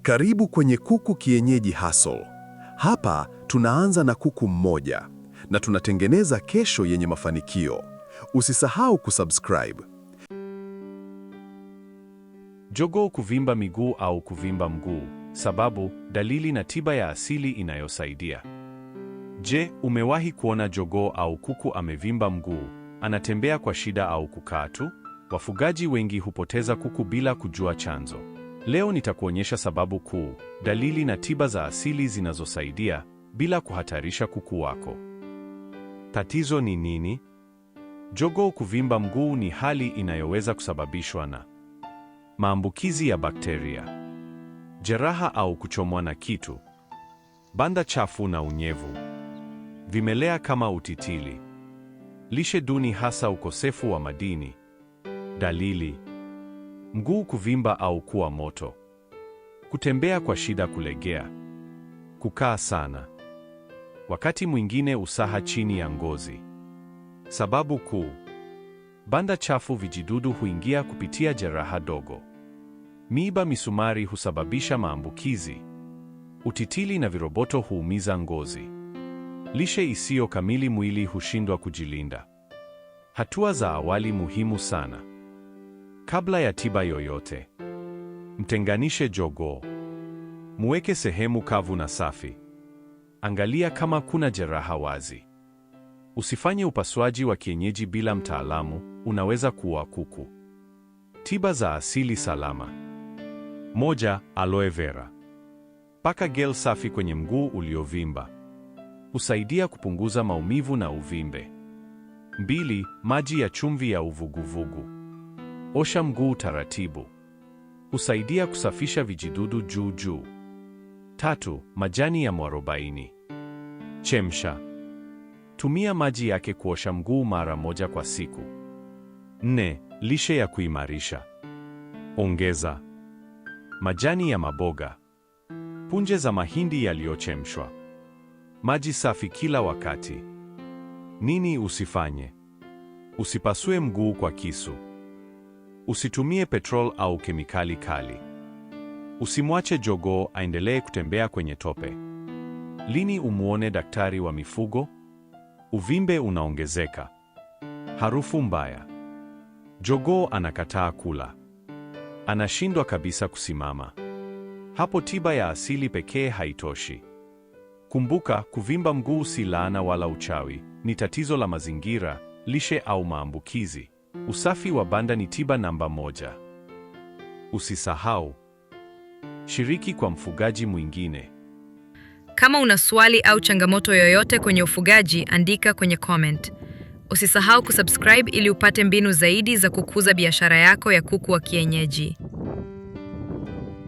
Karibu kwenye Kuku Kienyeji Hustle. Hapa tunaanza na kuku mmoja na tunatengeneza kesho yenye mafanikio. Usisahau kusubscribe. Jogoo kuvimba miguu au kuvimba mguu, sababu, dalili na tiba ya asili inayosaidia. Je, umewahi kuona jogoo au kuku amevimba mguu, anatembea kwa shida au kukaa tu? Wafugaji wengi hupoteza kuku bila kujua chanzo. Leo nitakuonyesha sababu kuu, dalili na tiba za asili zinazosaidia bila kuhatarisha kuku wako. Tatizo ni nini? Jogoo kuvimba mguu ni hali inayoweza kusababishwa na maambukizi ya bakteria, jeraha au kuchomwa na kitu, banda chafu na unyevu, vimelea kama utitili, lishe duni hasa ukosefu wa madini. Dalili: mguu kuvimba au kuwa moto, kutembea kwa shida, kulegea, kukaa sana, wakati mwingine usaha chini ya ngozi. Sababu kuu: banda chafu, vijidudu huingia kupitia jeraha dogo. Miiba, misumari husababisha maambukizi. Utitili na viroboto huumiza ngozi. Lishe isiyo kamili, mwili hushindwa kujilinda. Hatua za awali muhimu sana. Kabla ya tiba yoyote, mtenganishe jogoo. Muweke sehemu kavu na safi. Angalia kama kuna jeraha wazi. Usifanye upasuaji wa kienyeji bila mtaalamu, unaweza kuua kuku. Tiba za asili salama. 1, aloe vera. Paka gel safi kwenye mguu uliovimba. Husaidia kupunguza maumivu na uvimbe. 2, maji ya chumvi ya uvuguvugu. Osha mguu taratibu. Husaidia kusafisha vijidudu juu juu. 3, majani ya mwarobaini. Chemsha. Tumia maji yake kuosha mguu mara moja kwa siku. 4, lishe ya kuimarisha. Ongeza majani ya maboga, punje za mahindi yaliyochemshwa, maji safi kila wakati. Nini usifanye? Usipasue mguu kwa kisu. Usitumie petrol au kemikali kali. Usimwache jogoo aendelee kutembea kwenye tope. Lini umuone daktari wa mifugo? Uvimbe unaongezeka, harufu mbaya, jogoo anakataa kula, anashindwa kabisa kusimama. Hapo tiba ya asili pekee haitoshi. Kumbuka, kuvimba mguu si laana wala uchawi, ni tatizo la mazingira, lishe au maambukizi. Usafi wa banda ni tiba namba moja. Usisahau shiriki kwa mfugaji mwingine. Kama una swali au changamoto yoyote kwenye ufugaji, andika kwenye comment. Usisahau kusubscribe ili upate mbinu zaidi za kukuza biashara yako ya kuku wa kienyeji.